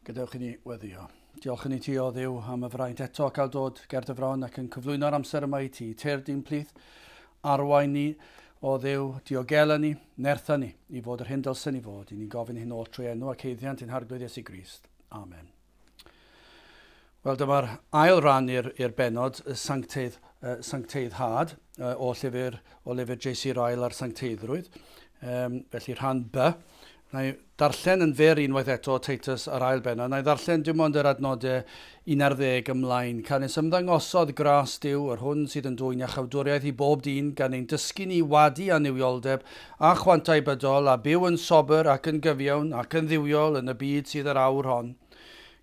Gadewch i ni weddio. Diolch yn i ti o Dduw am y fraint eto cael dod ger dy fron ac yn cyflwyno'r amser yma i ti. Tyr di'n plith, arwain ni o Dduw, diogela ni, nertha ni i fod yr hyn dylsen ni fod. I ni'n gofyn hyn oll trwy enw ac haeddiant ein Harglwydd Iesu Grist. Amen. Wel, dyma'r ail ran i'r bennod, y sancteidd, sancteiddhad, o lyfr J.C. Ryle ar sancteiddrwydd. Felly rhan B. Na i darllen yn fyr unwaith eto Titus yr ail bennod. Na i ddarllen dim ond yr adnodau 11 ymlaen. Canys ymddangosodd gras Duw, yr hwn sydd yn dwyn iachawdwriaeth i bob dyn, gan ein dysgu ni wadu annuwioldeb a chwantau bydol, a byw yn sobr ac yn gyfiawn ac yn dduwiol yn y byd sydd yr awr hon.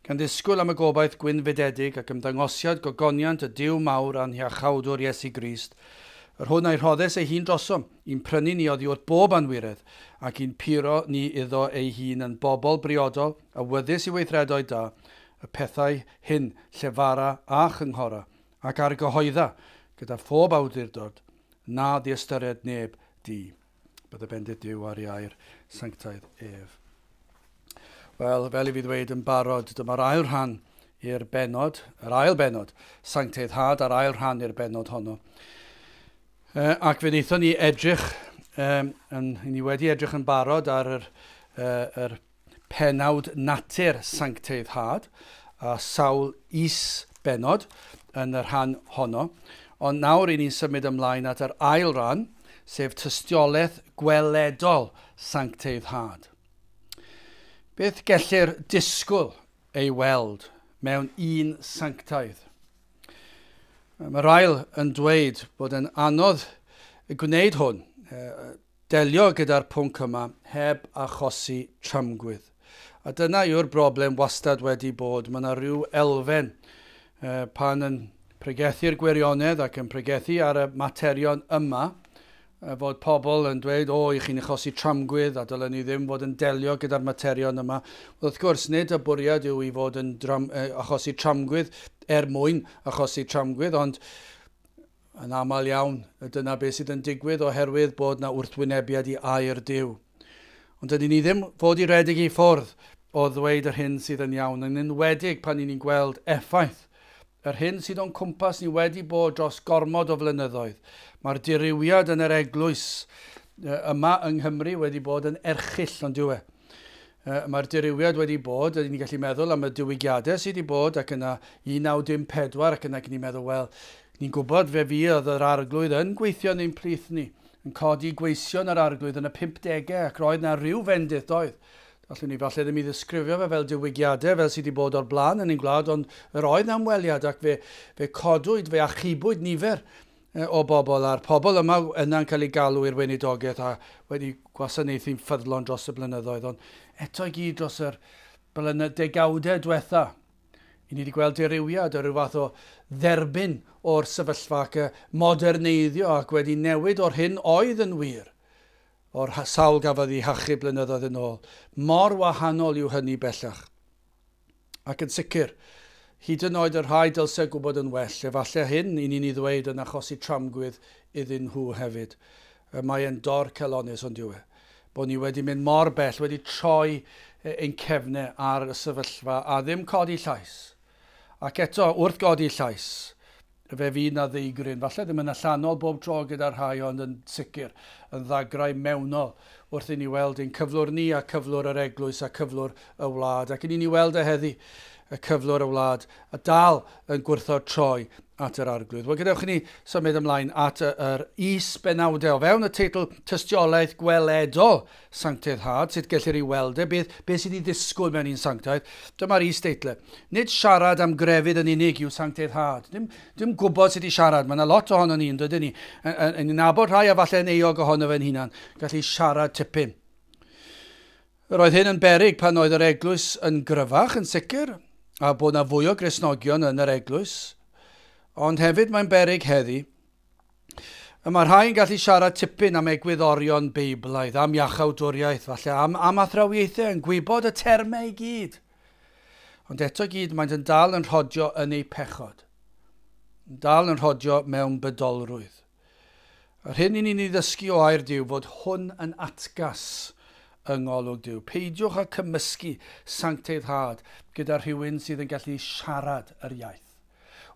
Gan ddisgwyl am y gobaith gwynfydedig ac ymddangosiad gogoniant y Duw mawr a'n hiachawdwr Iesu Grist, yr hwn a'i rhoddes ei hun drosom, i'n prynu ni oddi wrth bob anwiredd, ac i'n puro ni iddo ei hun yn bobl briodol, awyddus i weithredoedd da, y pethau hyn llefara a chynghora, ac argyhoedda, gyda phob awdurdod, na ddiystyried neb di. Bydde bendith Duw ar ei air sanctaidd ef. Wel, fel i fi ddweud yn barod, dyma'r ail rhan i'r bennod, yr ail bennod, sancteiddhad a'r ail rhan i'r bennod honno. Ac fe wnaethon ni edrych, ni wedi edrych yn barod ar yr penawd natur sancteiddhad a sawl is-bennod yn y rhan honno. Ond nawr i ni'n symud ymlaen at yr ail ran, sef tystiolaeth gweledol sancteiddhad. Beth gellir disgwyl ei weld mewn un sanctaidd? Mae Ryle yn dweud bod yn anodd gwneud hwn, delio gyda'r pwnc yma heb achosi tramgwydd. A dyna yw'r broblem wastad wedi bod. Mae yna rhyw elfen pan yn pregethu'r gwirionedd ac yn pregethu ar y materion yma, fod pobl yn dweud, o, i chi'n achosi tramgwydd a dylen ni ddim fod yn delio gyda'r materion yma. Wrth gwrs, nid y bwriad yw i fod yn achosi tramgwydd er mwyn achosi tramgwydd, ond yn aml iawn, dyna beth sydd yn digwydd oherwydd bod na wrthwynebiad i air Duw. Ond dydyn ni ddim fod i redeg i ffwrdd o ddweud yr hyn sydd yn iawn, yn enwedig pan ni'n gweld effaith yr hyn sydd o'n cwmpas ni wedi bod dros gormod o flynyddoedd. Mae'r dirywiad yn yr eglwys yma yng Nghymru wedi bod yn erchyll, ond dyw e. Mae'r dirywiad wedi bod, ni'n gallu meddwl am y diwygiadau sydd wedi bod ac yna 1914 ac yna ni'n meddwl, wel, ni'n gwybod fe fuodd yr arglwydd yn gweithio yn ein plith ni, yn codi gweision yr arglwydd yn y 50au ac roedd na rhyw fendith doedd. Allwn ni falle ddim i ddisgrifio fe fel diwygiadau fel sydd wedi bod o'r blaen yn ein gwlad, ond yr oedd na ymweliad ac fe codwyd, fe achubwyd nifer o bobl, a'r pobl yma yna'n cael ei galw i'r weinidogaeth a wedi gwasanaethu'n ffyddlon dros y blynyddoedd, ond eto i gyd dros yr degawdau diwetha, i ni wedi gweld dirywiad o ryw fath o dderbyn o'r sefyllfa ac moderneiddio ac wedi newid o'r hyn oedd yn wir, o'r sawl gafodd ei hachu blynyddoedd yn ôl. Mor wahanol yw hynny bellach. Ac yn sicr, hyd yn oed y rhai dylse gwybod yn well, efallai hyn i ni'n ei ddweud yn achosi tramgwydd iddyn nhw hefyd. Mae e'n dor celonus ond yw e. Bod ni wedi mynd mor bell, wedi troi ein cefnau ar y sefyllfa a ddim codi llais. Ac eto, wrth godi llais, fe fydd na ddeigryn, falle ddim yn allanol bob tro gyda'r rhai, ond yn sicr yn ddagrau mewnol wrth i ni weld ein cyflwr ni a cyflwr yr eglwys a cyflwr y wlad. Ac i ni weld e heddi, y cyflwr y wlad, a dal yn gwrthod troi at yr arglwydd. Wel, gadewch i ni symud ymlaen at yr is-benawdau o fewn y teitl tystiolaeth gweledol sancteiddhad, sut gellir ei weld e, beth sydd i ddisgwyl mewn un sanctaidd. Dyma'r is-deitl. Nid siarad am grefydd yn unig yw sancteiddhad. Dim gwybod sut i siarad. Mae yna lot ohono ni, yn dydyn ni. Yn nabod rhai a falle yn euog ohono fe'n hunan, gallu siarad tipyn. Yr oedd hyn yn beryg pan oedd yr eglwys yn gryfach yn sicr, a bod yna fwy o Gristnogion yn yr eglwys. Ond hefyd mae'n beryg heddi. Y mae rhai yn gallu siarad tipyn am egwyddorion Beiblaidd, am iachawdwriaeth, falle, am athrawiaethau, yn gwybod y termau i gyd. Ond eto gyd, maent yn dal yn rhodio yn eu pechod. Yn dal yn rhodio mewn bydolrwydd. Yr hyn i ni'n ei ddysgu o air Duw fod hwn yn atgas yng ngolwg Duw. Peidiwch â cymysgu sancteiddhad gyda rhywun sydd yn gallu siarad yr iaith,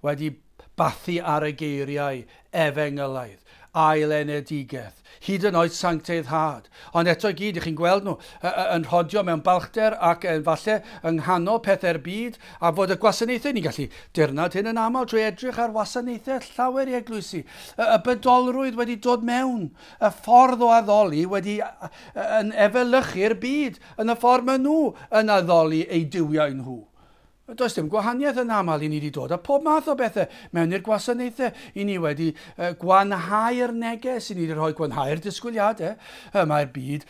wedi bathu ar y geiriau efengylaidd, ailenedigaeth, hyd yn oed sancteiddhad. Ond eto i gyd, ych chi'n gweld nhw yn rhodio mewn balchder ac yn falle yng nghanol pethau'r byd, a fod y gwasanaethau, ni'n gallu dirnad hyn yn aml drwy edrych ar wasanaethau llawer i eglwysi. Y bydolrwydd wedi dod mewn, y ffordd o addoli wedi yn efelychu'r byd, yn y ffordd maen nhw yn addoli eu duwiau nhw. Does dim gwahaniaeth yn aml i ni wedi dod â pob math o bethau mewn i'r gwasanaethau. I ni wedi gwanhau'r neges, i ni wedi rhoi gwanhau'r disgwyliadau. Mae'r byd,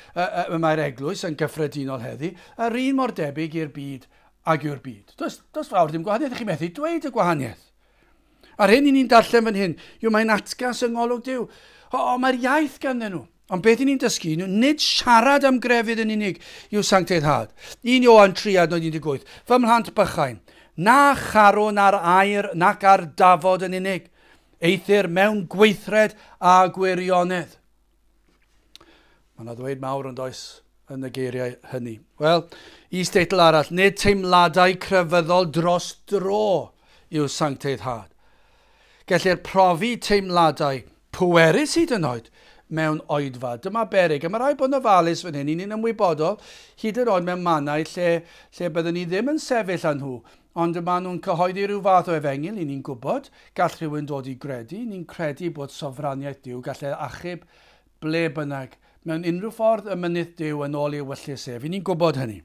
mae'r eglwys yn gyffredinol heddi, yr un mor debyg i'r byd ag yw'r byd. Does fawr ddim gwahaniaeth, chi'n methu dweud y gwahaniaeth. A'r hyn i ni'n darllen fan hyn, yw mae'n atgas yng ngolwg Duw. O, mae'r iaith ganddyn nhw. Ond beth i ni'n dysgu, nid siarad am grefydd yn unig yw sancteiddhad. 1 Ioan 3 adnod 18. Fy mhlant bychain, na charwn ar air nac ar dafod yn unig, eithr mewn gweithred a gwirionedd. Mae yna ddweud mawr yn does yn y geiriau hynny. Wel, is-deitl arall, nid teimladau crefyddol dros dro yw sancteiddhad. Gellir profi teimladau pwerus hyd yn oed mewn oedfa. Dyma beryg. A mae rhaid bod yn ofalus fan hyn. I ni'n ymwybodol hyd yn oed mewn mannau lle byddwn ni ddim yn sefyll â nhw, ond maen nhw'n cyhoeddi rhyw fath o efengyl, i ni'n gwybod, gall rhywun dod i gredu, ni'n credu bod sofraniaeth Duw, gall e achub ble bynnag, mewn unrhyw ffordd y mynydd Duw yn ôl ei ewyllys ef. I ni'n gwybod hynny.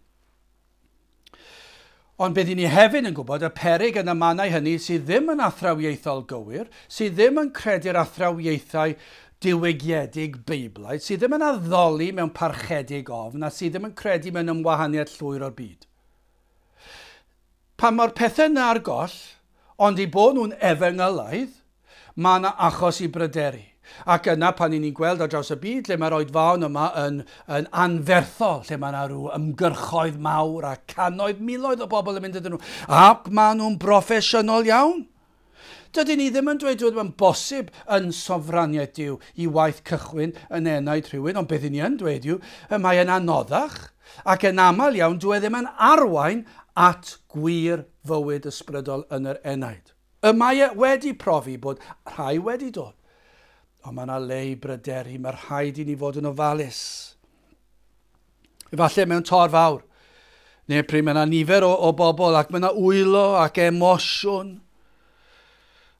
Ond beth i ni hefyd yn gwybod, y peryg yn y mannau hynny sydd ddim yn athrawiaethol gywir, sydd ddim yn credu'r athrawiaethau diwygiedig Beiblaidd, sydd ddim yn addoli mewn parchedig ofn a sydd ddim yn credu mewn ymwahaniad llwyr o'r byd. Pan mae'r pethau yna ar goll, ond i bod nhw'n efengylaidd, mae yna achos i bryderu. Ac yna pan ni'n gweld ar draws y byd lle mae'r oedfaon yma yn anferthol, lle mae yna rhyw ymgyrchoedd mawr a cannoedd, miloedd o bobl yn mynd iddyn nhw, ac maen nhw'n broffesiynol iawn. Dydyn ni ddim yn dweud bod yn bosib yn sofraniaeth Duw i waith cychwyn yn enaid rhywun, ond beth ni yn dweud yw, mae yn anoddach ac yn aml iawn dyw e ddim yn arwain at gwir fywyd ysbrydol yn yr enaid. Y mae e wedi profi bod rhai wedi dod, ond mae yna le i bryderu, mae rhaid i ni fod yn ofalus. Efallai mewn tor fawr, neu pryd mae yna nifer o bobl ac mae yna wylo ac emosiwn,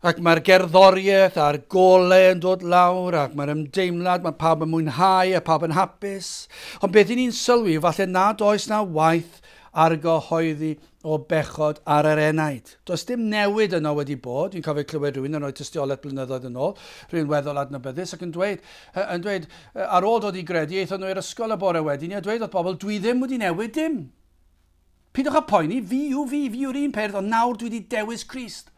ac mae'r gerddoriaeth a'r golau yn dod lawr, ac mae'r ymdeimlad, mae pawb yn mwynhau a pawb yn hapus. Ond beth i ni'n sylwi, falle nad oes na waith argyhoeddi o bechod ar yr enaid. Does dim newid yno wedi bod. Dwi'n cofio clywed rhywun yn rhoi tystiolaeth blynyddoedd yn ôl, rhywun weddol adnabyddus, ac yn dweud, ar ôl dod i gredu, aethon nhw i'r ysgol y bore wedyn, a dweud wrth bobl, dwi ddim wedi newid dim. Peidiwch â poeni, fi yw fi, fi yw'r un peth, ond nawr dwi wedi dewis Crist.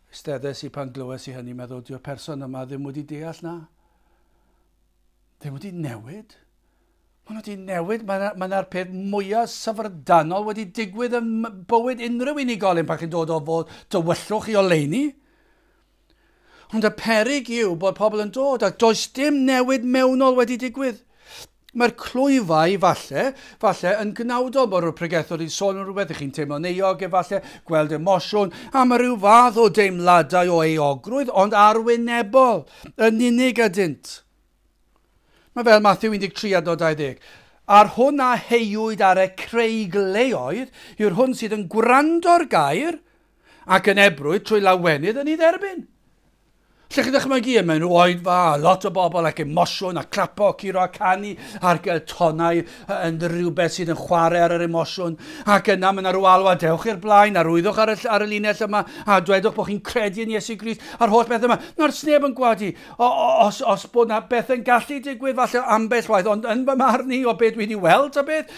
Ysteddes i pan glywes i hynny, meddwl, dyw'r person yma ddim wedi deall na. Ddim wedi newid. Maen nhw wedi newid, mae yna'r peth mwyaf syfrdanol wedi digwydd yn bywyd unrhyw unigolyn pan chi'n dod o fod dywyllwch i oleuni. Ond y peryg yw bod pobl yn dod ac does dim newid mewnol wedi digwydd. Mae'r clwyfau falle yn gnawdol, bod rhyw pregethwr wedi sôn am rhywbeth, ych chi'n teimlo'n euog efallai, gweld emosiwn, a mae rhyw fath o deimladau o euogrwydd, ond arwynebol, yn unig ydynt. Mae fel Matthew 13 adnod 20. A'r hwn a heiwyd ar y creigleoedd yw'r hwn sydd yn gwrando'r gair ac yn ebrwydd trwy lawenydd yn ei dderbyn. Lle chi ddychmygu, mewn oedfa, lot o bobl ac emosiwn a clapo, curo a canu a'r tonau yn rhywbeth sydd yn chwarae ar yr emosiwn. Ac yna mae yna rhyw alwad, dewch i'r blaen, arwyddwch ar y linell yma a dwedwch bod chi'n credu yn Iesu Grist a'r holl beth yma. Na'r sneb yn gwadu, os bod yna beth yn gallu digwydd falle ambell waith, ond yn fy marn i o beth dwi wedi weld a beth,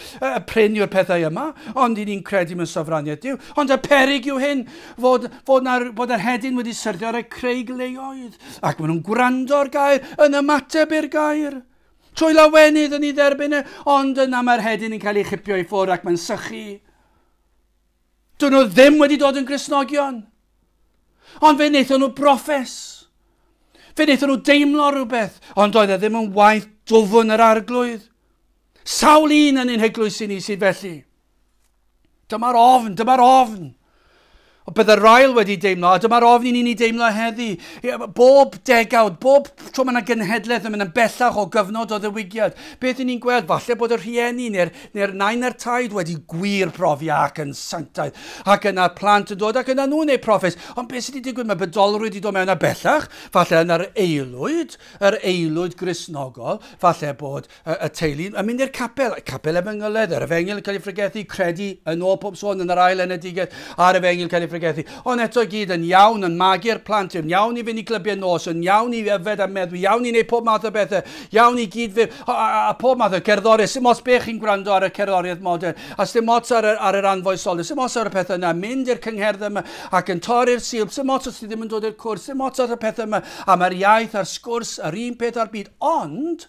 prin yw'r pethau yma, ond i ni'n credu mewn sofraniaeth Duw. Ond y peryg yw hyn, fod yr hedyn wedi syrthio ar y creigleoedd. Ac maen nhw'n gwrando'r gair, yn ymateb i'r gair. Trwy lawenydd yn ei dderbyn e, ond yna mae'r hedyn yn cael ei chipio i ffwrdd ac mae'n sychu. Dyn nhw ddim wedi dod yn Gristnogion. Ond fe wnaethon nhw broffes. Fe wnaethon nhw deimlo rhywbeth, ond oedd e ddim yn waith dwfn yr arglwydd. Sawl un yn ein heglwysi ni sydd felly. Dyma'r ofn, dyma'r ofn. O bydde Ryle wedi deimlo, a dyma'r ofn i ni'n ei deimlo heddi. Bob degawd, bob tro mae yna genhedlaeth yn mynd yn bellach o gyfnod o ddiwygiad. Beth i ni'n gweld? Falle bod y rhieni neu'r neu nain a'r taid wedi gwir profi ac yn sanctaidd. Ac yna'r plant yn dod ac yna nhw'n ei proffes. Ond beth sydd wedi digwydd? Mae bydolrwydd wedi dod mewn a bellach. Falle yna'r aelwyd, yr aelwyd Gristnogol. Falle bod y teulu yn mynd i'r capel, capel efengyledd, yr efengyl yn cael ei phregethu, credu yn ôl pob sôn yn yr ail enedigaeth a'r efengyl cael ei phregethu. Ond eto i gyd yn iawn, yn magu'r plant, yn iawn i fynd i glybiau nos, yn iawn i yfed a meddwi, iawn i wneud pob math o bethau, iawn i gyd fyw, a pob math o gerddoriaeth. Sim ots be chi'n gwrando ar y cerddoriaeth modern, a sim ots ar yr anfoesoldeb, sim ots ar y pethau yna, mynd i'r cyngherdd yma ac yn torri'r Sul, sim ots os ti ddim yn dod i'r cwrs, sim ots ar y pethau yma, a mae'r iaith a'r sgwrs, yr un peth a'r byd, ond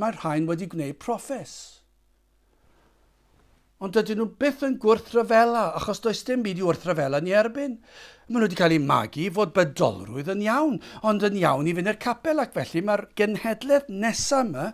mae'r rhain wedi gwneud proffes. Ond dydyn nhw byth yn gwrthryfela, achos does dim byd i wrthryfela ni erbyn. Maen nhw wedi cael eu magu fod bydolrwydd yn iawn, ond yn iawn i fynd i'r capel, ac felly mae'r genhedlaeth nesaf yma,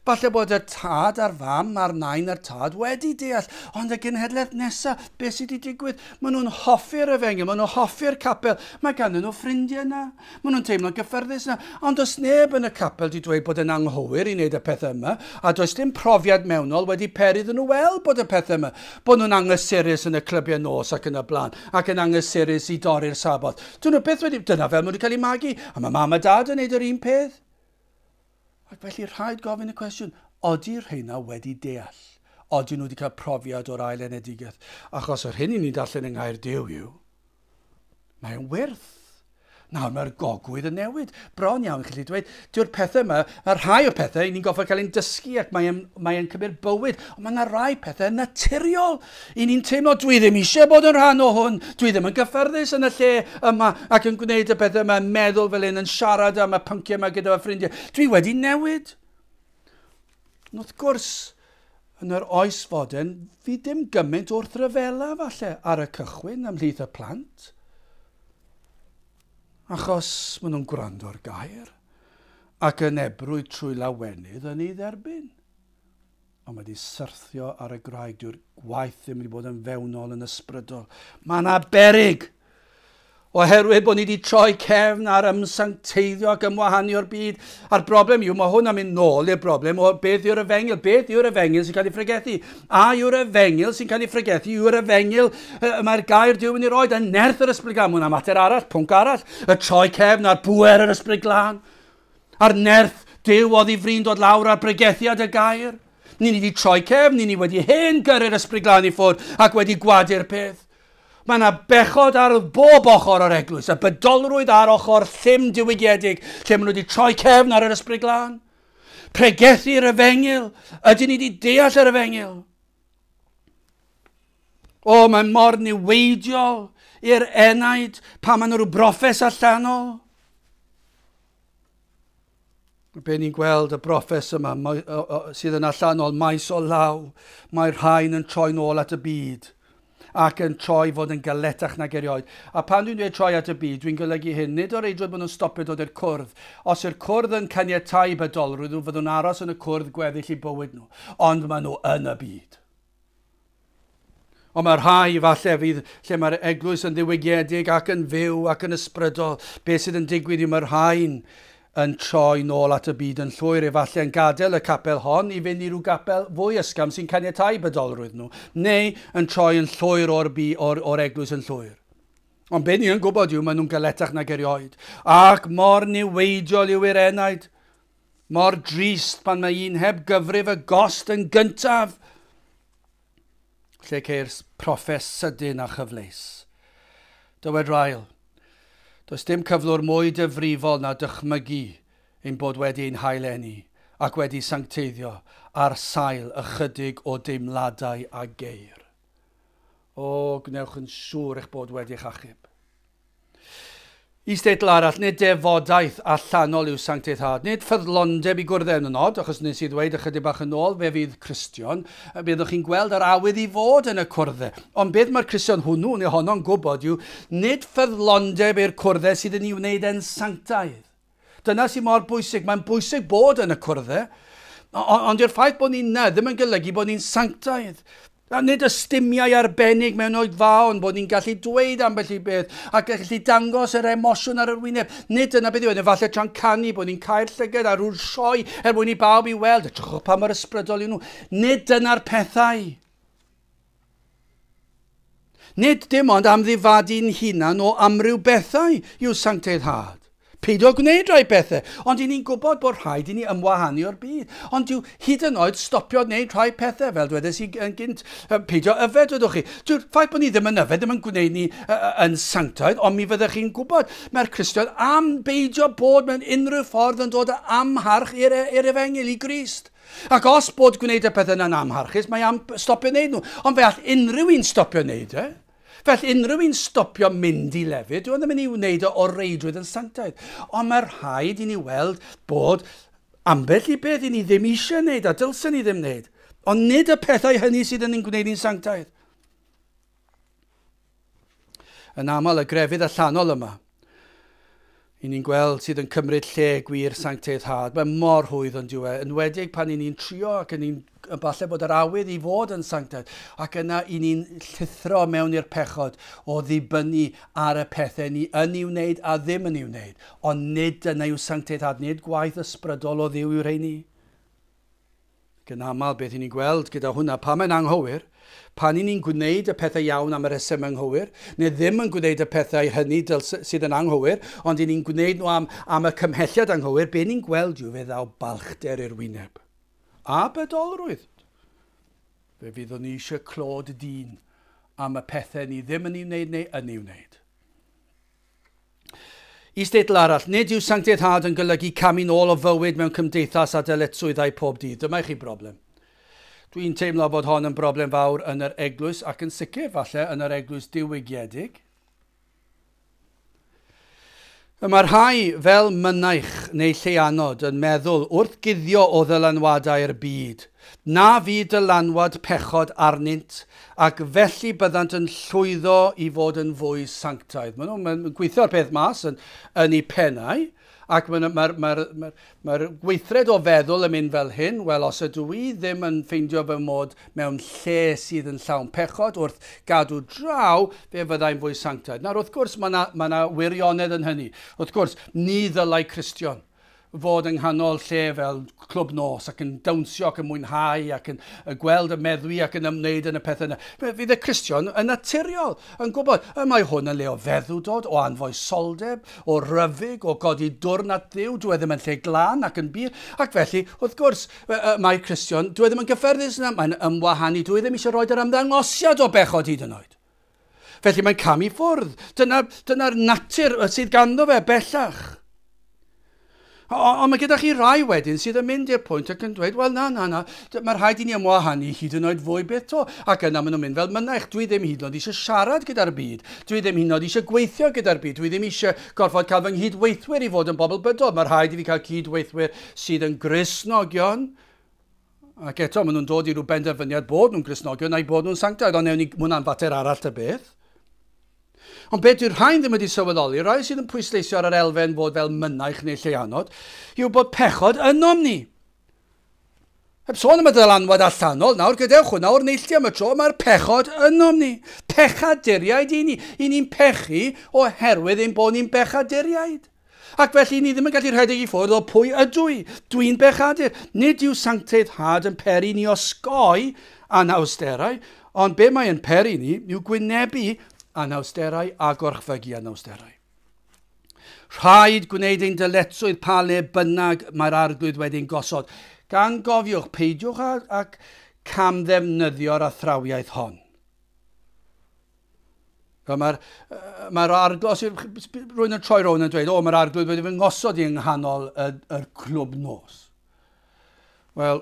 falle bod y tad a'r fam a'r nain a'r tad wedi deall, ond y genhedlaeth nesaf, beth sydd wedi digwydd? Maen nhw'n hoffi'r efengyl, maen nhw'n hoffi'r capel, mae ganddyn nhw ffrindiau yna, maen nhw'n teimlo'n gyffyrddus yna, ond does neb yn y capel wedi dweud bod yn anghywir i wneud y pethau yma, a does dim profiad mewnol wedi peri iddyn nhw weld bod y pethau yma, bod nhw'n angysurus yn y clybiau nos ac yn y blaen, ac yn angysurus i dorri'r Saboth. Dyn nhw byth wedi, dyna fel maen nhw wedi cael eu magu, a mae mam a dad yn wneud yr un peth. Ac felly rhaid gofyn y cwestiwn, ody'r rheina wedi deall? Odyn nhw wedi cael profiad o'r ail enedigaeth? Achos yr hyn i ni'n darllen yng Nghaer Duw yw, mae'n wyrth. Nawr mae'r gogwydd yn newid. Bron iawn, chi'n gallu dweud, dyw'r pethau yma, mae rhai o'r pethau ni'n goffa cael ein dysgu ac mae'n cymryd bywyd, ond mae yna rai pethau naturiol. I ni'n teimlo, dwi ddim eisiau bod yn rhan o hwn, dwi ddim yn gyffyrddus yn y lle yma ac yn gwneud y pethau yma, yn meddwl fel un, yn siarad am y pynciau yma gyda fy ffrindiau. Dwi wedi newid. Ond wrth gwrs, yn yr oes fodern, fi dim gymaint wrth ryfela falle ar y cychwyn ymhlith y plant. Achos maen nhw'n gwrando ar gair ac yn ebrwydd trwy lawenydd yn ei dderbyn. Ond mae wedi syrthio ar y graig, dyw'r gwaith ddim wedi bod yn fewnol yn ysbrydol. Mae yna beryg! Oherwydd bod ni wedi troi cefn ar ymsancteiddio ac ymwahanu o'r byd. A'r broblem yw, mae hwn am mynd nôl i'r broblem o beth yw'r efengyl. Beth yw'r efengyl sy'n cael ei phregethu? A yw'r efengyl sy'n cael ei phregethu yw'r efengyl mae'r gair Duw yn ei roed yn nerth yr Ysbryd Glân. Mae hwnna'n mater arall, pwnc arall. Y troi cefn a'r bŵer yr Ysbryd Glân. A'r nerth Duw oedd i fri'n dod lawr ar bregethiad y gair. Ni wedi troi cefn, ni wedi hen gyrru'r Ysbryd Glân i ffwrdd ac wedi gwadu'r peth. Mae yna bechod ar bob ochr o'r eglwys, a bydolrwydd ar ochr llym diwygiedig, lle maen nhw wedi troi cefn ar yr Ysbryd Glân. Pregethu'r efengyl. Ydyn ni wedi deall yr efengyl? O, mae mor niweidiol i'r enaid pan maen nhw rhyw broffes allanol. Be ni'n gweld y broffes yma sydd yn allanol maes o law, mae rhain yn troi nôl at y byd ac yn troi fod yn galetach nag erioed. A pan dwi'n dweud troi at y byd, dwi'n golygu hyn, nid o reidrwydd bod nhw'n stopio dod i'r cwrdd. Os yw'r cwrdd yn caniatáu bydolrwydd, nhw fyddwn aros yn y cwrdd gweddill i bywyd nhw. Ond maen nhw yn y byd. Ond mae rhai falle fydd lle mae'r eglwys yn ddiwygiedig ac yn fyw ac yn ysbrydol. Be sydd yn digwydd yw mae'r rhain yn troi nôl at y byd yn llwyr, efallai yn gadael y capel hon i fynd i rhyw gapel fwy ysgafn sy'n caniatáu bydolrwydd nhw, neu yn troi yn llwyr o'r eglwys yn llwyr. Ond be ni yn gwybod yw maen nhw'n galetach nag erioed. Ac mor niweidiol yw i'r enaid, mor drist pan mae un heb gyfrif y gost yn gyntaf, lle ceir proffes sydyn a chyfleus. Dywed Ryle, does dim cyflwr mwy difrifol na dychmygu ein bod wedi ein haileni ac wedi sancteiddio ar sail ychydig o deimladau a geir. O, gwnewch yn siŵr eich bod wedi eich achub. Isdeitl arall, nid defodaeth allanol yw sancteiddhad, nid ffyddlondeb i gwrdd yn y nod, achos nes i ddweud ychydig bach yn ôl, fe fydd Cristion, byddwch chi'n gweld yr awydd i fod yn y cwrddau. Ond beth mae'r Cristion hwnnw neu honno'n gwybod yw, nid ffyddlondeb i'r cwrddau sydd yn ei wneud e'n sanctaidd. Dyna sy'n mor bwysig, mae'n bwysig bod yn y cwrddau. Ond yw'r ffaith bod ni'n na ddim yn golygu bod ni'n sanctaidd. A nid ystumiau arbennig mewn oedfaon bod ni'n gallu dweud ambell i beth ac gallu dangos yr emosiwn ar yr wyneb. Nid dyna beth yw e. Falle tra'n canu bod ni'n cau'r llygad ar rhyw sioe er mwyn i bawb i weld. Edrychwch pa mor ysbrydol yw nhw. Nid dyna'r pethau. Nid dim ond amddifadu'n hunan o amryw bethau yw sancteiddhad. Peidio gwneud rhai bethau, ond i ni'n gwybod bod rhaid i ni ymwahanu o'r byd. Ond yw hyd yn oed stopio gwneud rhai pethau, fel dwedes i yn gynt, peidio yfed, dwedwch chi. Dyw'r ffaith bod ni ddim yn yfed ddim yn gwneud ni yn sanctaidd, ond mi fyddech chi'n gwybod, mae'r Cristion am beidio bod mewn unrhyw ffordd yn dod â amharch i'r efengyl, i Grist. Ac os bod gwneud y pethau yna'n amharchus, mae am stopio wneud nhw. Ond fe all unrhyw un stopio wneud e. Felly unrhyw un stopio mynd i lefydd, dyw e ddim yn ei wneud o o reidrwydd yn sanctaidd. Ond mae rhaid i ni weld bod ambell i beth i ni ddim eisiau wneud a dylsen ni ddim wneud. Ond nid y pethau hynny sydd yn ein gwneud ni'n sanctaidd. Yn aml y grefydd allanol yma, i ni'n gweld sydd yn cymryd lle gwir sancteiddhad. Mae mor rhwydd yn diwe, enwedig pan i ni'n trio ac yn ni'n falle bod yr awydd i fod yn sanctaidd, ac yna i ni'n llithro mewn i'r pechod o ddibynnu ar y pethau ni yn ei wneud a ddim yn ei wneud. Ond nid dyna yw sancteiddhad, nid gwaith ysbrydol o Dduw yw'r rheini. Ac yn aml, beth i ni'n gweld gyda hwnna, pan mae'n anghywir, pan i ni'n gwneud y pethau iawn am y rhesymau anghywir, neu ddim yn gwneud y pethau hynny sydd yn anghywir, ond i ni'n gwneud nhw am, am y cymhelliad anghywir, be ni'n gweld yw fe ddaw balchder i'r wyneb. A bedolrwydd. Fe fyddwn ni eisiau clod dyn am y pethau ni ddim yn ei wneud neu yn ei wneud. Isdeitl arall, nid yw sancteiddhad yn golygu camu'n ôl o fywyd mewn cymdeithas a dyletswyddau pob dydd. Dyma i chi broblem. Dwi'n teimlo bod hon yn broblem fawr yn yr eglwys ac yn sicr falle yn yr eglwys diwygiedig. Y mae rhai fel mynaich neu lleianod yn meddwl wrth guddio o ddylanwadau'r byd, na fydd dylanwad pechod arnynt, ac felly byddant yn llwyddo i fod yn fwy sanctaidd. Maen nhw'n gweithio'r peth mas yn, yn eu pennau, ac mae'r ma, ma, ma, ma gweithred o feddwl yn mynd fel hyn, wel, os ydw i ddim yn ffeindio fy mod mewn lle sydd yn llawn pechod wrth gadw draw, fe fyddai'n fwy sanctaidd. Nawr, wrth gwrs, mae yna ma wirionedd yn hynny. Wrth gwrs, ni ddylai Cristion fod yng nghanol lle fel clwb nos ac yn dawnsio ac yn mwynhau ac yn gweld y meddwi ac yn ymwneud yn y pethau yna. Fydd y Cristion yn naturiol yn gwybod, y mae hwn yn le o feddwdod, o anfoesoldeb, o ryfyg, o godi dwrn at Dduw, dyw e ddim yn lle glân ac yn bur. Ac felly, wrth gwrs, mae Cristion, dyw e ddim yn gyfferddus yna, mae'n ymwahanu, dyw e ddim eisiau rhoi yr ymddangosiad o bechod hyd yn oed. Felly mae'n camu ffwrdd. Dyna'r dyna natur sydd ganddo fe bellach. Ond mae gyda chi rai wedyn sydd yn mynd i'r pwynt ac yn dweud, wel na, na, na, mae rhaid i ni ymwahanu hyd yn oed fwy beth to. Ac yna maen nhw'n mynd fel mynaich, dwi ddim hyd yn oed eisiau siarad gyda'r byd, dwi ddim hyd yn oed eisiau gweithio gyda'r byd, dwi ddim eisiau gorfod cael fy nghydweithwyr i fod yn bobl bydol. Mae rhaid i fi cael cydweithwyr sydd yn Gristnogion. Ac eto, maen nhw'n dod i rhyw benderfyniad bod nhw'n Gristnogion a'i bod nhw'n sanctaidd, ond newn ni, hwnna'n fater arall ta beth. Ond beth yw'r rhain ddim wedi sylweddoli, rhai sydd yn pwysleisio ar yr elfen fod fel mynaich neu lleianod, yw bod pechod ynom ni. Heb sôn am y dylanwad allanol, nawr gadewch hwnna o'r neilltu am y tro, mae'r pechod ynom ni. Pechaduriaid i ni. I ni'n pechu oherwydd ein bod ni'n bechaduriaid. Ac felly ni ddim yn gallu rhedeg i ffwrdd o pwy ydw i. Dwi'n bechadur. Nid yw sancteiddhad yn peri ni osgoi anawsterau, ond be mae'n peri ni yw gwynebu anawsterau a gorchfygu anawsterau. Rhaid gwneud ein dyletswydd pa le bynnag mae'r arglwydd wedi'n gosod. Gan gofiwch, peidiwch ac camddefnyddio'r athrawiaeth hon. Mae'r mae arglwydd, os yw rhywun yn troi rownd yn dweud, o, mae'r arglwydd wedi fy ngosod i yng nghanol y, y clwb nos. Wel,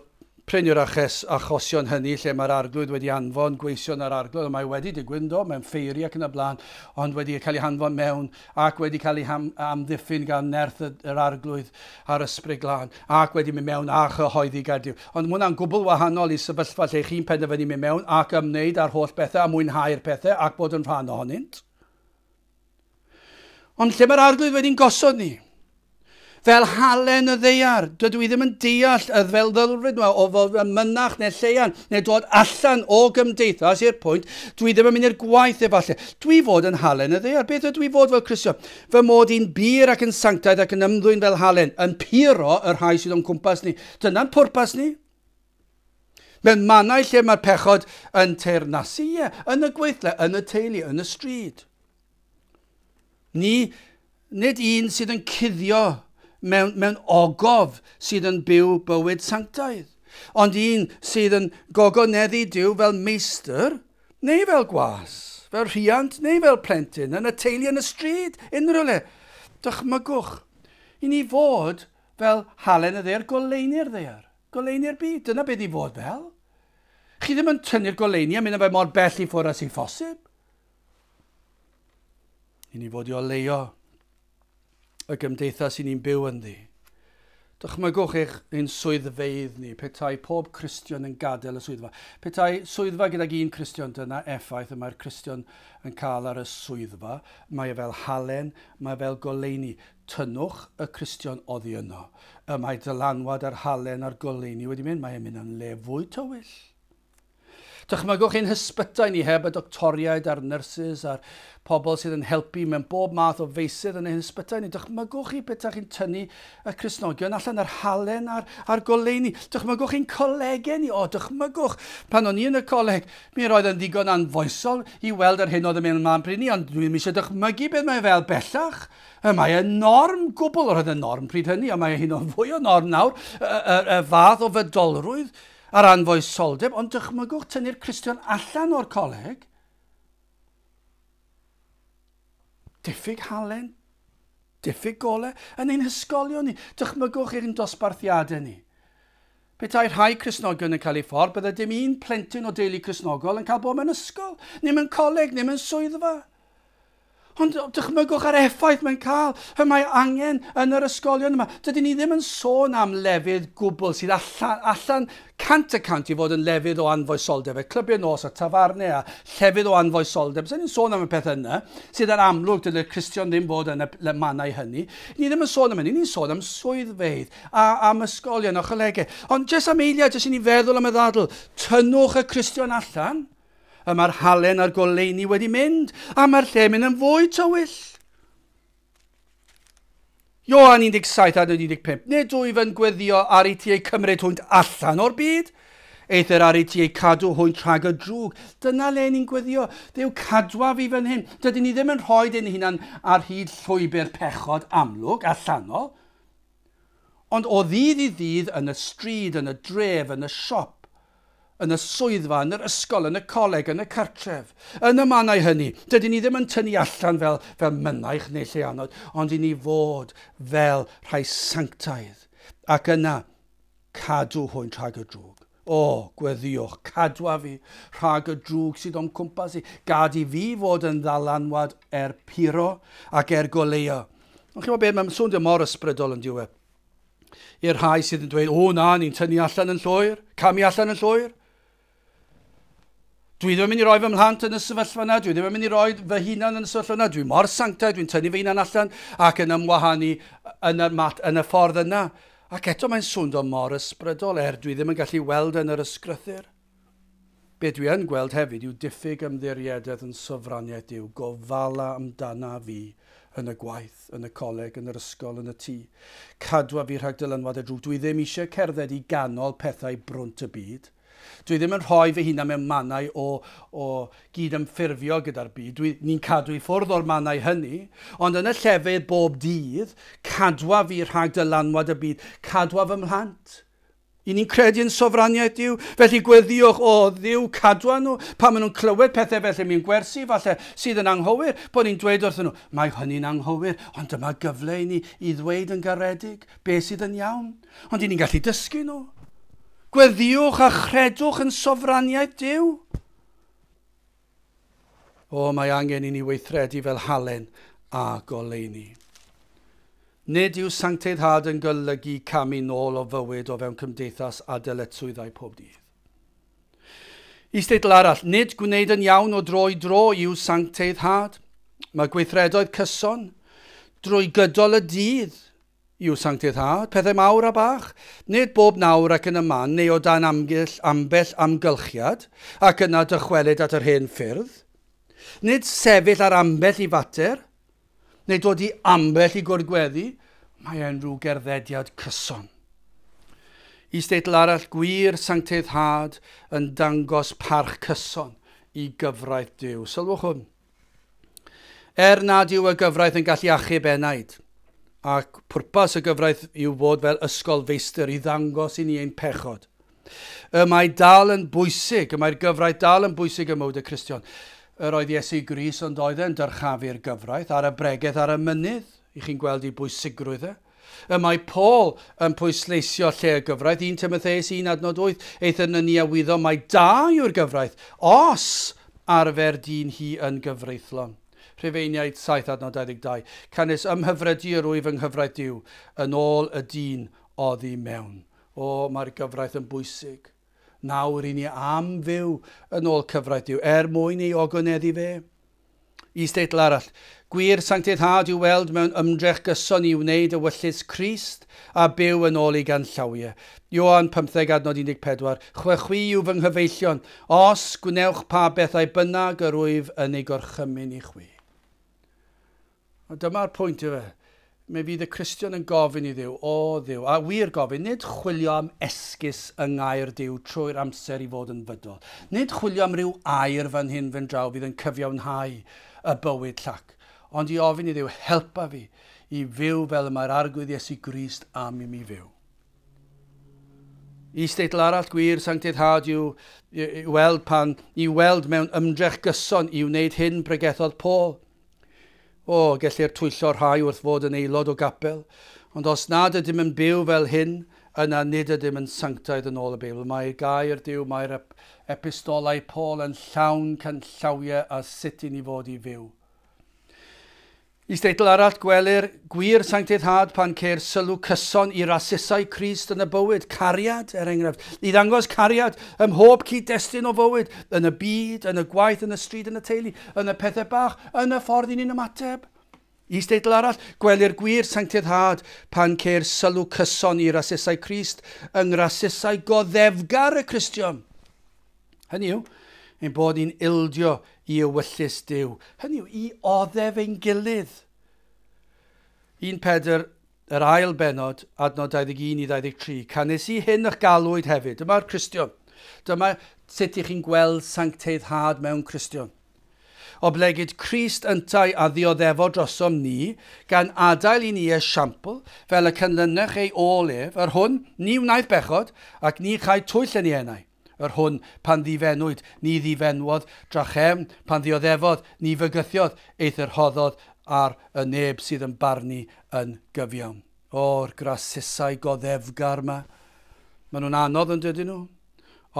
prin yw'r achos, achosion hynny lle mae'r arglwydd wedi anfon gweision yr arglwydd, ond mae wedi digwydd, do, mewn ffeiri ac yn y blaen, ond wedi cael ei hanfon mewn ac wedi cael ei amddiffyn gan nerth yr arglwydd a'r ysbryd glân, ac wedi mynd mewn a chyhoeddi gair Duw. Ond mae hwnna'n gwbl wahanol i sefyllfa lle chi'n penderfynu mynd mewn ac ymwneud â'r holl bethau a mwynhau'r pethau ac bod yn rhan ohonynt. Ond lle mae'r arglwydd wedi'n gosod ni? Fel halen y ddaear, dydw i ddim yn deall y ddelfryd yma o fod yn mynach neu lleian, neu dod allan o gymdeithas i'r pwynt, dwi ddim yn mynd i'r gwaith efallai. Dwi fod yn halen y ddaear. Beth ydw i fod fel Cristion? Fy mod i'n bur ac yn sanctaidd ac yn ymddwyn fel halen, yn puro y rhai sydd o'n cwmpas ni. Dyna'n pwrpas ni. Mewn mannau lle mae'r pechod yn teyrnasu, ie, yn y gweithle, yn y teulu, yn y stryd. Ni, nid un sydd yn cuddio mewn ogof sydd yn byw bywyd sanctaidd, ond un sydd yn gogoneddu Duw fel meistr neu fel gwas, fel rhiant neu fel plentyn, yn y teulu, yn y stryd, unrhyw le. Dychmygwch i ni fod fel halen y ddaear, goleuni'r ddaear, goleuni'r byd. Dyna beth i fod fel. Chi ddim yn tynnu'r goleuni a mynd â fe mor bell i ffwrdd â sy'n phosib. I ni fod i oleuo y gymdeithas i ni'n byw ynddi. Dychmygwch ein swyddfeydd ni, petai pob Cristion yn gadael y swyddfa. Petai swyddfa gydag un Cristion, dyna effaith y mae'r Cristion yn cael ar y swyddfa. Mae e fel halen, mae e fel goleuni. Tynnwch y Cristion oddi yno. Y mae dylanwad ar halen a'r goleuni wedi mynd, mae e'n mynd yn le fwy tywyll. Dychmygwch ein hysbytai ni heb y doctoriaid a'r nyrsys a'r pobl sydd yn helpu mewn bob math o feysydd yn ein hysbytai ni. Dychmygwch chi beth chi'n tynnu y Cristnogion allan ar halen a'r goleuni. Dychmygwch ein colegau ni. O, dychmygwch. Pan o'n i yn y coleg, mi roedd yn ddigon anfoesol i weld yr hyn oedd yn mynd ymlaen pryd ni, ond dwi'n eisiau dychmygu beth mae fel bellach. Mae e'n norm gwbl, roedd yn norm pryd hynny, ond mae hyn o'n fwy o norm nawr, y fath o fydolrwydd a'r anfoesoldeb, ond dychmygwch tynnu'r Cristion allan o'r coleg. Diffyg halen, diffyg golau yn ein hysgolion ni. Dychmygwch ein dosbarthiadau ni. Petai rhai Cristnogion yn cael ei ffordd, byddai dim un plentyn o deulu Cristnogol yn cael bod mewn ysgol, neu mewn coleg, neu mewn swyddfa. Ond dychmygwch ar effaith mae'n cael, y mae angen yn yr ysgolion yma. Dydyn ni ddim yn sôn am lefydd gwbl sydd allan 100% i fod yn lefydd o anfoesoldeb, y clybiau nos a tafarnau a llefydd o anfoesoldeb. Sa'n ni'n sôn am y peth yna, sydd yn amlwg dyle'r Cristion ddim bod yn y mannau hynny. Ni ddim yn sôn am hynny, ni'n sôn am swyddfeydd a am ysgolion a cholegau. Ond jyst am eiliad, jyst i ni feddwl am y ddadl, tynnwch y Cristion allan. Y mae'r halen a'r goleuni wedi mynd, a mae'r lle mynd yn fwy tywyll. Ioan 17 a 15. Nid wyf yn gweddio ar i ti eu cymryd hwynt allan o'r byd, eithr ar i ti eu cadw hwynt rhag y drwg. Dyna le ni'n gweddio. Dduw, cadwa fi fan hyn. Dydyn ni ddim yn rhoi ein hunan ar hyd llwybr pechod amlwg allanol, ond o ddydd i ddydd yn y stryd, yn y dref, yn y siop, yn y swyddfa, yn yr ysgol, yn y coleg, yn y cartref, yn y mannau hynny. Dydyn ni ddim yn tynnu allan fel mynaich neu lleianod, ond i ni fod fel rhai sanctaidd. Ac yna, cadw hwynt rhag y drwg. O, gweddiwch, cadwa fi rhag y drwg sydd o'm cwmpas i. Gad i fi fod yn ddalanwad er puro ac er goleuo. Ond chi'n gwybod beth, mae'n swnio mor ysbrydol yn diwedd. I'r rhai sydd yn dweud, o na, ni'n tynnu allan yn llwyr, camu allan yn llwyr. Dwi ddim yn mynd i roi fy mhlant yn y sefyllfa yna, dwi ddim yn mynd i roi fy hunan yn y sefyllfa yna, dwi mor sanctaidd, dwi'n tynnu fy hunan allan ac yn ymwahanu yn y ffordd yna. Ac eto mae'n swndo mor ysbrydol, er dwi ddim yn gallu weld yn yr ysgrythur. Be dwi yn gweld hefyd yw diffyg ymddiriededd yn sofraniaeth Duw, gofala amdana fi yn y gwaith, yn y coleg, yn yr ysgol, yn y tŷ. Cadwa fi rhag dylanwad y drwg. Dwi ddim eisiau cerdded i ganol pethau brwnt y byd. Dwi ddim yn rhoi fy hunan mewn mannau o gydymffurfio gyda'r byd. Ni'n cadw i ffwrdd o'r mannau hynny, ond yn y llefydd bob dydd, cadwa fi rhag dylanwad y byd, cadwa fy mhlant. I ni'n credu yn sofraniaeth Duw, felly gweddiwch, o Dduw, cadwa nhw. Pan maen nhw'n clywed pethau felly mewn gwersi, falle sydd yn anghywir, bod ni'n dweud wrthyn nhw, mae hynny'n anghywir, ond dyma gyfle i ni i ddweud yn garedig beth sydd yn iawn. Ond i ni'n gallu dysgu nhw. Gweddiwch a chredwch yn sofraniaeth Duw. O, mae angen i ni weithredu fel halen a goleuni. Nid yw sancteiddhad yn golygu camu nôl o fywyd o fewn cymdeithas a dyletswyddau pob dydd. Isdeitl arall, nid gwneud yn iawn o dro i dro yw sancteiddhad. Mae gweithredoedd cyson drwy gydol y dydd Yw sancteiddhad, pethau mawr a bach, nid bob nawr ac yn y man neu o dan amgyll, ambell amgylchiad, ac yna dychwelyd at yr hen ffyrdd. Nid sefyll ar ambell i fater, neu dod i ambell i gwrdd mae e'n rhyw gerddediad cyson. Isdeitl arall, gwir sancteiddhad yn dangos parch cyson i gyfraith Duw. Sylwch hwn. Er nad yw y gyfraith yn gallu achub enaid, ac pwrpas y gyfraith yw fod fel ysgol feistr i ddangos i ni ein pechod. Y mae dal yn bwysig, y mae'r gyfraith dal yn bwysig ym mywyd y Cristion. Yr oedd Iesu Grist ond oedd e'n dyrchafu'r gyfraith ar y bregeth ar y mynydd, i chi'n gweld ei bwysigrwydd e. Y mae Paul yn pwysleisio lle y gyfraith, 1 Timotheus 1 adnod 8, eithr ni a wyddom mai da yw'r gyfraith, os arfer dyn hi yn gyfreithlon. Rhufeiniaid 7 adnod 22. Canys ymhyfrydu yr wyf yng nghyfraith Duw yn ôl y dyn oddi mewn. O, mae'r gyfraith yn bwysig. Nawr i ni am fyw yn ôl cyfraith Duw, er mwyn ei ogoneddu fe. Isdeitl arall. Gwir sancteiddhad i'w weld mewn ymdrech gyson i wneud ewyllys Crist a byw yn ôl ei ganllawiau. Ioan 15 adnod 14. Chwe chwi yw fy nghyfeillion, os gwnewch pa bethau bynnag yr wyf yn ei gorchymyn i chwi. A dyma'r pwynt yw e. Mi fydd y Cristion yn gofyn i Dduw, o Dduw, a wir gofyn, nid chwilio am esgus yng ngair Duw trwy'r amser i fod yn fydol. Nid chwilio am ryw air fan hyn fan draw fydd yn cyfiawnhau y bywyd llac. Ond i ofyn i Dduw, helpa fi i fyw fel y mae'r Arglwydd Iesu Grist am i mi fyw. Isdeitl arall, gwir sancteiddhad yw i weld pan i weld mewn ymdrech gyson i wneud hyn pregethodd Paul. O, gellir twyllo rhai wrth fod yn aelod o gapel, ond os nad ydym yn byw fel hyn, yna nid ydym yn sanctaidd yn ôl y Beibl. Mae gair Duw, mae'r epistolau Paul yn llawn canllawiau a sut i ni fod i fyw. Isdeitl arall, gwelir gwir sancteiddhad pan ceir sylw cyson i rasusau Crist yn y bywyd, cariad er enghraifft, i ddangos cariad ym mhob cyd-destun o fywyd, yn y byd, yn y gwaith, yn y stryd, yn y teulu, yn y pethau bach, yn y ffordd i ni'n ymateb. Isdeitl arall, gwelir gwir sancteiddhad pan ceir sylw cyson i rasusau Crist yng ngrasusau goddefgar y Cristion. Hynny yw, ein bod ni'n ildio i ewyllys Duw. Hynny yw, i oddef ein gilydd. 1 Pedr, yr ail bennod, adnod 21 i 23. Canys i hyn eich galwyd hefyd. Dyma'r Cristion. Dyma sut ych chi'n gweld sancteiddhad mewn Cristion. Oblegid Crist yntau a ddioddefo drosom ni, gan adael i ni esiampl, fel y canlynech ei ôl ef, yr hwn ni wnaeth bechod, ac ni chai twyll yn ei enau. Yr hwn pan ddifenwyd, ni ddifenwodd drachefn, pan ddioddefodd, ni fygythiodd, eithr rhoddodd ar y neb sydd yn barnu yn gyfiawn. O'r grasusau goddefgar yma. Maen nhw'n anodd yn dydyn nhw,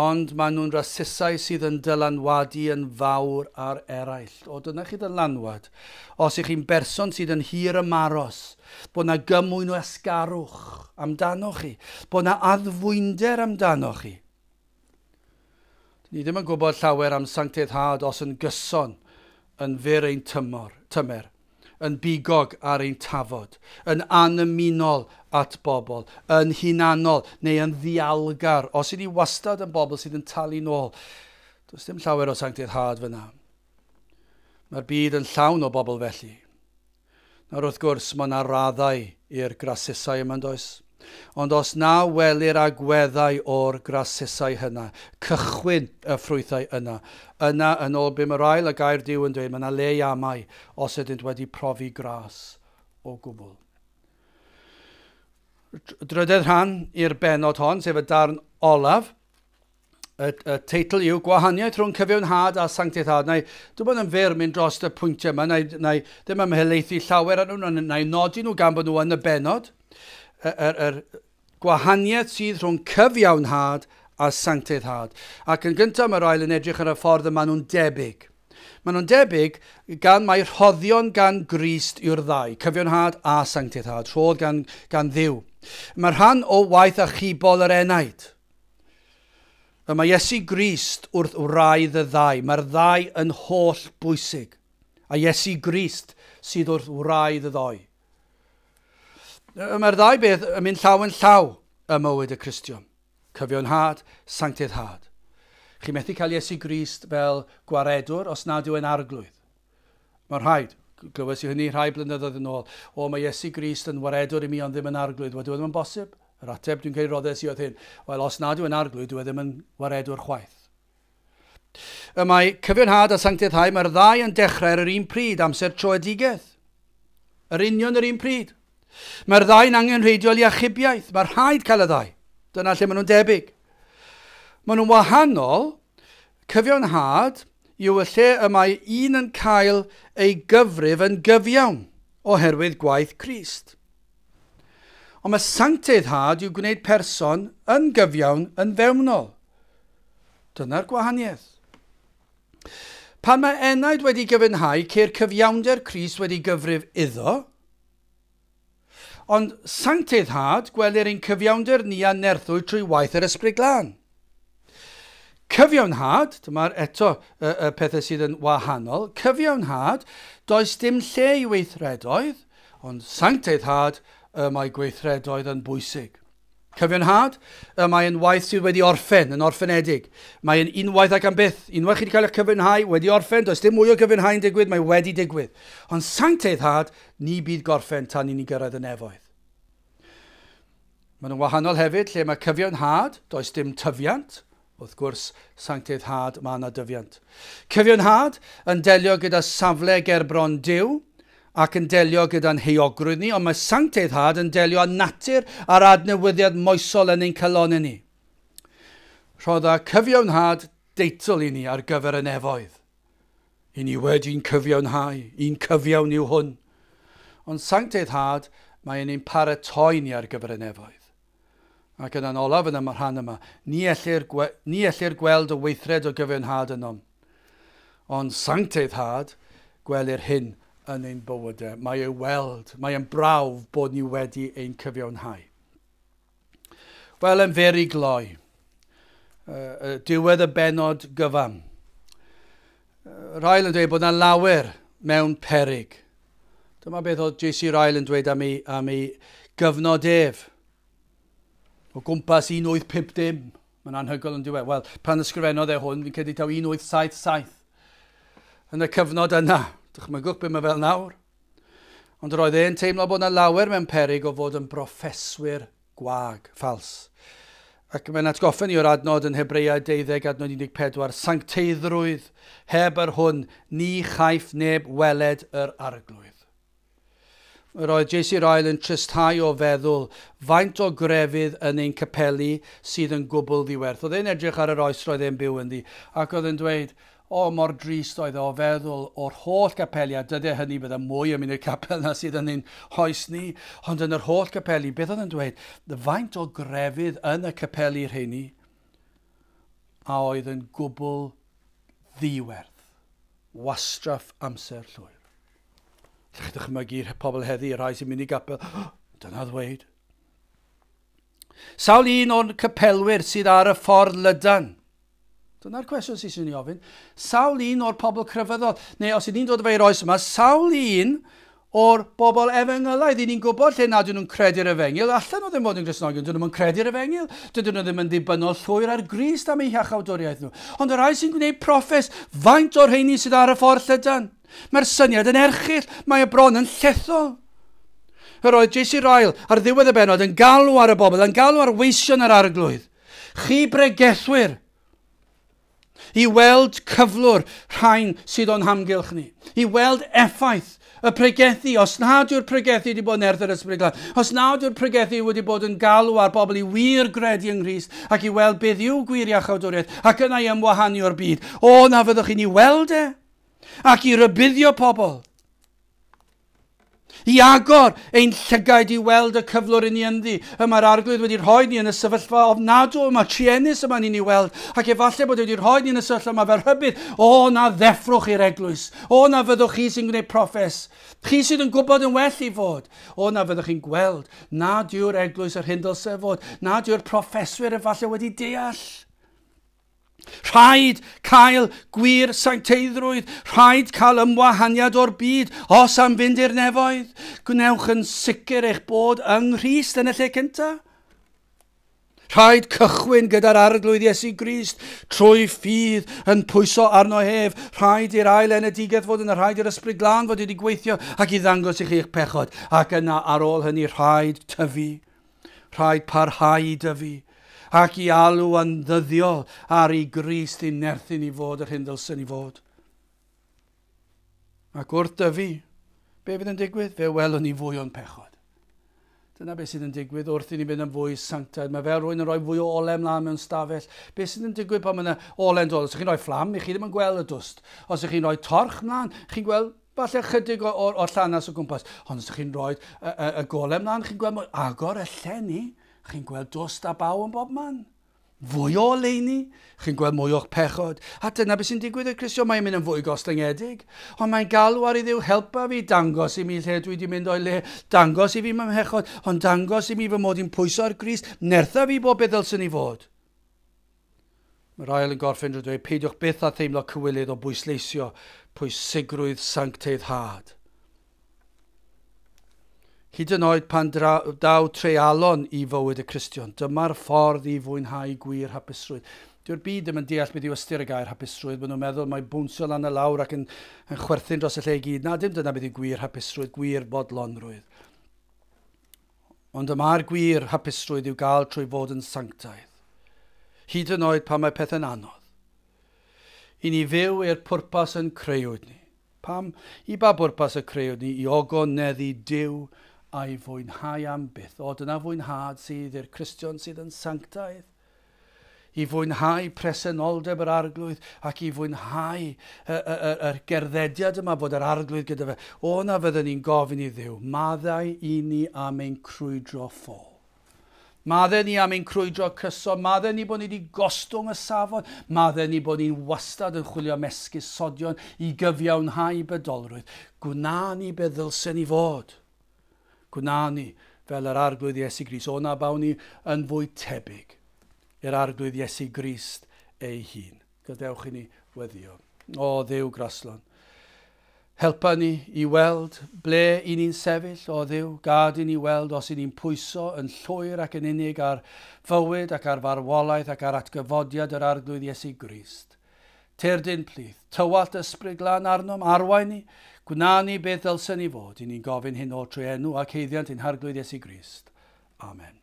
ond maen nhw'n rasusau sydd yn dylanwadu yn fawr ar eraill. O, dyna chi dylanwad. Os ych chi'n berson sydd yn hir ymaros, bod na gymwyn o esgarwch amdano chi, bod na addfwynder amdano chi. Ni ddim yn gwybod llawer am sancteiddhad os yn gyson yn fyr ein tymer, yn bigog ar ein tafod, yn anymunol at bobl, yn hunanol neu yn ddialgar. Os ydy wastad yn bobl sydd yn talu nôl, does dim llawer o sancteiddhad fyna. Mae'r byd yn llawn o bobl felly. Nawr wrth gwrs, mae yna raddau i'r grasusau yma, does? Ond os na welir agweddau o'r grasusau hynna, cychwyn y ffrwythau yna, yna yn ôl be mae'r ail y gair Duw yn dweud, mae yna le i amau os ydynt wedi profi gras o gwbl. Drydedd rhan i'r bennod hon, sef y darn olaf, y teitl yw Gwahaniaeth rhwng cyfiawnhad a sancteiddhad. Na i, dwi'n bod yn fyr mynd dros y pwyntiau yma, na i ddim ymhelaethu llawer ar nhw, na i nodi nhw gan bod nhw yn y bennod. Yr gwahaniaeth sydd rhwng cyfiawnhad a sancteiddhad. Ac yn gyntaf mae'r ail yn edrych ar y ffordd y maen nhw'n debyg. Maen nhw'n debyg gan mai rhoddion gan Grist yw'r ddau, cyfiawnhad a sancteiddhad, rhodd gan Dduw. Mae rhan o waith achubol yr enaid. Y mae Iesu Grist wrth wraidd y ddau. Mae'r ddau yn holl bwysig. A Iesu Grist sydd wrth wraidd y ddau. Mae'r ddau beth yn mynd llaw yn llaw ym mywyd y Cristion. Cyfiawnhad, sancteiddhad. Chi methu cael Iesu Grist fel gwaredwr os nad yw e'n arglwydd. Mae'n rhaid, glywes i hynny rhai blynyddoedd yn ôl, o mae Iesu Grist yn waredwr i mi ond ddim yn arglwydd. Wel, dyw e ddim yn bosib. Yr ateb dwi'n cael ei roddes i oedd hyn. Wel, os nad yw e'n arglwydd, dyw e ddim yn waredwr chwaith. Y mae cyfiawnhad a sancteiddhau, mae'r ddau yn dechrau ar yr un pryd, amser troedigaeth. Yr union yr un pryd. Mae'r ddau'n angenrheidiol i achubiaeth. Mae rhaid cael y ddau. Dyna lle maen nhw'n debyg. Maen nhw'n wahanol. Cyfiawnhad yw y lle y mae un yn cael ei gyfrif yn gyfiawn oherwydd gwaith Crist. Ond mae sancteiddhad yw gwneud person yn gyfiawn yn fewnol. Dyna'r gwahaniaeth. Pan mae enaid wedi gyfiawnhau, ceir cyfiawnder Crist wedi gyfrif iddo, ond sancteiddhad gwelir ein cyfiawnder ni a nerthwy trwy waith yr Ysbryd Glân. Cyfiawnhad, dyma'r eto y pethau sydd yn wahanol, cyfiawnhad, does dim lle i weithredoedd, ond sancteiddhad, y mae gweithredoedd yn bwysig. Cyfiawnhad, y mae yn waith sydd wedi orffen, yn orffenedig. Mae yn unwaith ac am byth. Unwaith chi wedi cael eich cyfiawnhau, wedi orffen, does dim mwy o gyfiawnhau'n digwydd, mae wedi digwydd. Ond sancteiddhad, ni bydd gorffen tan i ni gyrraedd y nefoedd. Maen nhw'n wahanol hefyd, lle mae cyfiawnhad, does dim tyfiant. Wrth gwrs, sancteiddhad, mae yna dyfiant. Cyfiawnhad yn delio gyda safle gerbron Duw ac yn delio gyda'n heuogrwydd ni, ond mae sancteiddhad yn delio â natur a'r adnewyddiad moesol yn ein calonnau ni. Rhodda cyfiawnhad deitl i ni ar gyfer y nefoedd. I ni wedi'n cyfiawnhau, un cyfiawn yw hwn. Ond sancteiddhad, mae'n ein paratoi ni ar gyfer y nefoedd. Ac yna'n olaf yn y rhan yma, ni ellir gweld y weithred o gyfiawnhad ynom. Ond sancteiddhad, gwelir hyn yn ein bywydau. Mae ei weld, mae e'n brawf bod ni wedi ein cyfiawnhau. Wel, yn fer i gloi, diwedd y bennod gyfan. Ryle yn dweud bod yna lawer mewn peryg. Dyma beth oedd J.C. Ryle yn dweud am ei gyfnod ef. O gwmpas 1850. Mae'n anhygoel yn diwedd. Wel, pan ysgrifennodd e hwn, fi'n credu taw 1877. Yn y cyfnod yna, dychmygwch be mae fel nawr. Ond roedd e'n teimlo bod yna lawer mewn peryg o fod yn broffeswyr gwag, ffals. Ac mae'n atgoffa ni o'r adnod yn Hebreaid 12, adnod 14, sancteiddrwydd heb yr hwn, ni chaiff neb weled yr arglwydd. Yr oedd J.C. Ryle yn tristhau o feddwl faint o grefydd yn ein capeli sydd yn gwbl ddiwerth. Oedd e'n edrych ar yr oes roedd e'n byw ynddi, ac oedd e'n dweud, o, mor drist oedd e o feddwl o'r holl capeli, a dyddiau hynny bydde mwy yn mynd i'r capel na sydd yn ein hoes ni, ond yn yr holl capeli, beth oedd e'n dweud? Faint o grefydd yn y capeli rheini a oedd yn gwbl ddiwerth, wastraff amser llwyr. Lle chi dychmygu'r pobl heddi, y rhai sy'n mynd i gapel, dyna ddweud. Sawl un o'r capelwyr sydd ar y ffordd lydan? Dyna'r cwestiwn sy'n ei ofyn. Sawl un o'r pobl crefyddol, neu os ydyn ni'n dod efo'r oes yma, sawl un o'r bobl efengylaidd, ni'n gwybod lle nad ydyn nhw'n credu'r efengyl, allan nhw ddim bod yn Gristnogion, dydyn nhw'n credu'r efengyl, dydyn nhw ddim yn ddibynnol llwyr ar Grist am eu hiachawdwriaeth nhw. Ond y rhai sy'n gwneud proffes, faint o'r rheini sydd ar y ffordd llydan? Mae'r syniad yn erchyll, mae y bron yn llethol. Yr oedd J.C. Ryle ar ddiwedd y bennod yn galw ar y bobl, yn galw ar weision yr arglwydd. Chi bregethwyr, i weld cyflwr rhain sydd o'n hamgylch ni, i weld effaith y pregethu, os nad yw'r pregethu wedi bod yn nerth yr Ysbryd Glân, os nad yw'r pregethu wedi bod yn galw ar bobl i wir gredu yng Nghrist ac i weld beth yw gwir iachawdwriaeth ac yna i ymwahanu o'r byd, o na fyddwch chi'n ei weld e, ac i rybuddio pobl, i agor ein llygaid i weld y cyflwr i ni ynddi. Y mae'r arglwydd wedi rhoi ni yn y sefyllfa ofnadw yma, truenus yma ni'n ei weld, ac efallai bod wedi rhoi ni yn y sefyllfa yma fel rhybudd, o na ddeffrwch i'r eglwys, o na fyddwch chi sy'n gwneud proffes, chi sydd yn gwybod yn well i fod, o na fyddwch chi'n gweld nad yw'r eglwys yr hyn dylse fod, nad yw'r proffeswyr efallai wedi deall. Rhaid cael gwir sancteiddrwydd, rhaid cael ymwahaniad o'r byd os am fynd i'r nefoedd. Gwnewch yn sicr eich bod yng Nghrist yn y lle cyntaf. Rhaid cychwyn gyda'r Arglwydd Iesu Grist trwy ffydd yn pwyso arno ef. Rhaid i'r ail enedigaeth fod yna, rhaid i'r Ysbryd Glân fod wedi gweithio ac i ddangos i chi eich pechod. Ac yna ar ôl hynny rhaid tyfu, rhaid parhau i dyfu ac i alw yn ddyddiol ar i Grist i nerthu ni fod yr hyn ddylsen ni fod. Ac wrth dyfu, be fydd yn digwydd? Fe welwn ni fwy o'n pechod. Dyna beth sydd yn digwydd wrth i ni fynd yn fwy sanctaidd. Mae fel rhywun yn rhoi fwy o ole mlaen mewn stafell. Beth sydd yn digwydd pan mae yna ole'n dod? Os ydych chi'n rhoi fflam, chi ddim yn gweld y dwst. Os ydych chi'n rhoi torch mlaen, chi'n gweld falle chydig o'r llanas o gwmpas. Ond os ydych chi'n rhoi y gole mlaen, chi'n gweld mwy agor y llenni. Chi'n gweld dwst a baw yn bob man. Fwy o oleuni, chi'n gweld mwy o'ch pechod. A dyna beth sy'n digwydd i'r Cristion, mae'n mynd yn fwy gostyngedig. Ond mae'n galw ar i Dduw, helpa fi, dangos i mi lle dwi wedi mynd o'i le, dangos i fi fy mhechod, ond dangos i mi fy mod i'n pwyso ar Grist, nertha fi bob beth ddylswn i fod. Mae'r ail yn gorffen drwy dweud, peidiwch byth â theimlo cywilydd o bwysleisio pwysigrwydd sancteiddhad. Hyd yn oed pan daw treialon i fywyd y Cristion, dyma'r ffordd i fwynhau gwir hapusrwydd. Dyw'r byd ddim yn deall beth yw ystyr y gair hapusrwydd. Maen nhw'n meddwl mae bwnsio lan y lawr ac yn chwerthin dros y lle i gyd. Na, dim dyna beth yw gwir hapusrwydd, gwir bodlonrwydd. Ond y mae'r gwir hapusrwydd i'w gael trwy fod yn sanctaidd. Hyd yn oed pan mae pethau'n anodd. I ni fyw i'r pwrpas yn creuwyd ni. Pam? I ba bwrpas y creuwyd ni? I ogoneddu Duw a'i fwynhau am byth. O, dyna fwynhad sydd i'r Cristion sydd yn sanctaidd. I fwynhau presenoldeb yr Arglwydd ac i fwynhau yr gerddediad yma fod yr Arglwydd gyda fe. O, na fyddwn ni'n gofyn i Dduw, maddau i ni am ein crwydro ffôl. Maddau ni am ein crwydro cyson, maddau ni bod ni wedi gostwng y safon, maddau ni bod ni'n wastad yn chwilio am esgusodion i gyfiawnhau bydolrwydd. Gwna ni be ddylsen ni fod. Gwna ni fel yr Arglwydd Iesu Grist. O na bawn ni yn fwy tebyg i'r Arglwydd Iesu Grist ei hun. Gadewch i ni weddio. O Dduw graslon, helpa ni i weld ble i ni'n sefyll, o Dduw. Gad i ni weld os i ni'n pwyso yn llwyr ac yn unig ar fywyd ac ar farwolaeth ac ar atgyfodiad yr Arglwydd Iesu Grist. Tyrd i'n plith, tywallt Ysbryd Glân arnom, arwain ni, gwna ni beth ddylsen ni fod. I ni'n gofyn hyn oll trwy enw ac haeddiant ein Harglwydd Iesu Grist. Amen.